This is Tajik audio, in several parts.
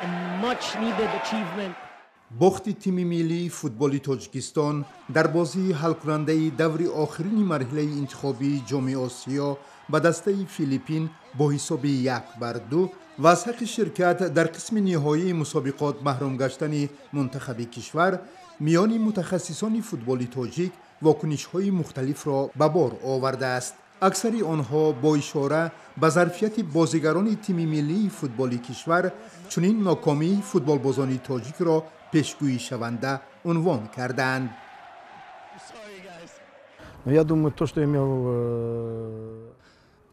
And much needed achievement. Бохти тими миллии футболи Тоҷикистон дар бозии ҳалкунандаи даври охирини марҳилаи интихобии Ҷоми Осиё ба дастаи Филиппин бо ҳисоби 1-2 ва аз ҳаққи ширкат дар қисми ниҳоии мусобиқот маҳрум гаштани мунтахаби кишвар миёни мутахассисони футболи тоҷик вокунишҳои мухталифро ба бор овардааст. Аксари онҳо бо ишора ба зарфияти бозигарони тими миллии футболи кишвар чунин нокомии футболбозони тоҷикро пешгӯишаванда унвон кардаанд. Я думаю, то, что имел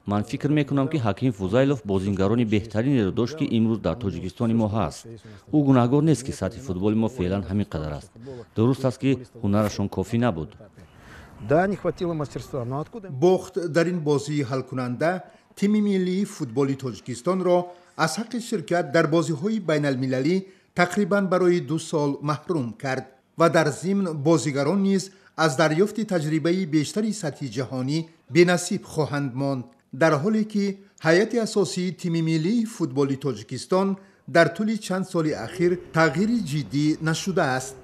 Ман фикр мекунам, ки Ҳаким Фузайлов бозингарони беҳтаринеро дошт, ки имрӯз дар Тоҷикистони мо ҳаст. Ӯ гунаҳгор нест, ки сатҳи футболи мо феълан ҳамин қадар аст. Дуруст аст, ки ҳунарашон кофӣ набуд. Да, не хватило мастерства. Но откуда? Бохт дар ин бозии ҳалкунанда тими миллии футболи Тоҷикистонро аз ҳаққи ширкат дар бозиҳои байналмилалӣ тақрибан барои 2 сол маҳрум кард ва дар зимн бозигарон низ аз дарёфти таҷрибаи бештари сатҳи ҷаҳонӣ бенасиб хоҳанд монд, дар ҳоле ки ҳайати асосии тими миллии футболи Тоҷикистон дар тӯли чанд соли ахир тағйири ҷиддӣ нашудааст.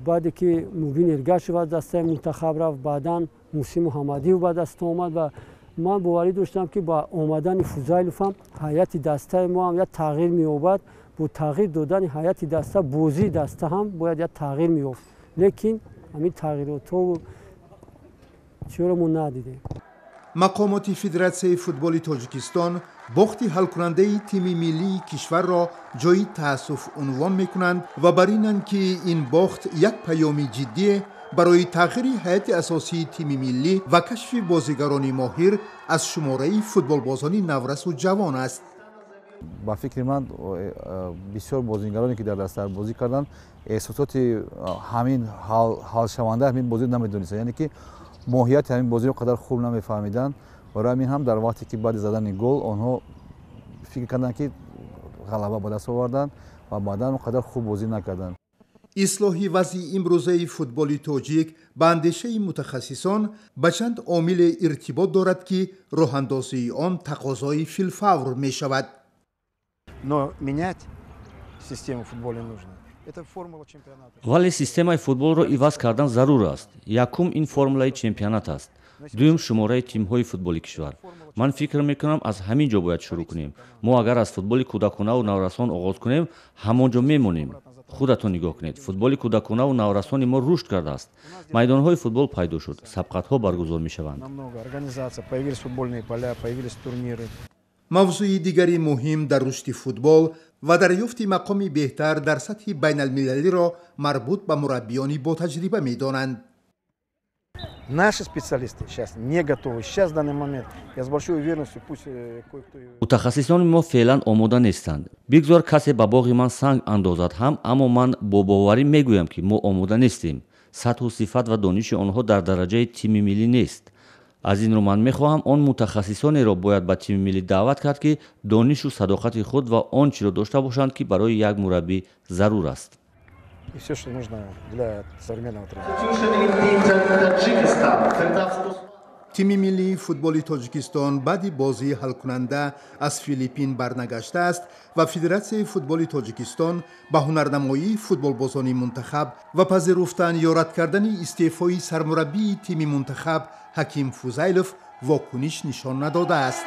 Баъде ки Мубин Эргашев аз дастаи мунтахаб рафт, баъдан Муҳсин Муҳаммадиев ба даст омад ва ман боварӣ доштам, ки ба омадани Фузайловам ҳайати дастаи мо ҳам як тағйир меёбад. Бо тағйир додани ҳайати даста бозии даста ҳам бояд як тағйир меёфт, лекин ҳамин тағйиротҳову чиро мо надидем. Мақомоти Федератсияи футболи Тоҷикистон бохти ҳалкунандаи тими миллии кишварро ҷои таассуф унвон мекунанд ва бар инанд, ки ин бохт як паёми ҷиддие барои тағйири ҳайати асосии тими миллӣ ва кашфи бозигарони моҳир аз шумораи футболбозони наврасу ҷавон аст. Ба фикри ман, бисёр бозингароне, ки дар даста бозӣ карданд, эҳсосоти ҳамин ҳалшаванда ҳамин бозиро намедонистанд, яъне ки моҳияти ҳамин бозиро қадар хуб намефаҳмиданд. Барои ҳамин ҳам дар вақте ки баъди задани гол онҳо фикр карданд, ки ғалаба ба даст оварданд, ва баъдан он қадар хуб бозӣ накарданд. Ислоҳи вазъи имрӯзаи футболи тоҷик, ба андешаи мутахассисон, ба чанд омиле иртибот дорад, ки роҳандозии он тақозои филфавр мешавад. Но менять систему футбола нужно. Это формула чемпионата. Вале системаи футболро иваз кардан зарур аст. Якум, ин формулаи чемпионат аст. Дуюм, шумораи тимҳои футболи кишвар. Ман фикр мекунам, аз ҳамин ҷо бояд шурӯъ кунем. Мо агар аз футболи кӯдаконаву наврасон оғоз кунем, ҳамон ҷо мемонем. Худатон нигоҳ кунед, футболи кӯдаконаву наврасони мо рушд кардааст, майдонҳои футбол пайдо шуд, сабқатҳо баргузор мешаванд. Намного организация, появились футбольные поля, появились турниры. Мавзӯи дигари муҳим дар рушди футбол ва дарёфти мақоми беҳтар дар сатҳи байналмилалиро марбут ба мураббиёни ботаҷриба медонанд. Наши специалисты сейчас не готовы. Сейчас, в данный момент, я с большой уверенностью, пусть кое-кто. Мутахассисони мо феълан омода нестанд. Бигзор касе ба боғи ман санг андозад ҳам, аммо ман бо боварӣ мегӯям, ки мо омода нестем. Сатҳу сифат ва дониши онҳо дар дараҷаи тими миллӣ нест. Аз ин рӯ ман мехоҳам, он мутахассисонеро бояд ба тими миллӣ даъват кард, ки донишу садоқати худ ва он чиро дошта бошанд, ки барои як мураббӣ зарур аст. И все, что нужно для современного тренера. Тими миллии футболи Тоҷикистон баъди бозии ҳалкунанда аз Филиппин барнагаштааст ва Федератсияи футболи Тоҷикистон ба ҳунарнамоии футболбозони мунтахаб ва пазируфтан ё рад кардани истеъфои сармураббии тими мунтахаб Ҳаким Фузайлов вокуниш нишон надодааст.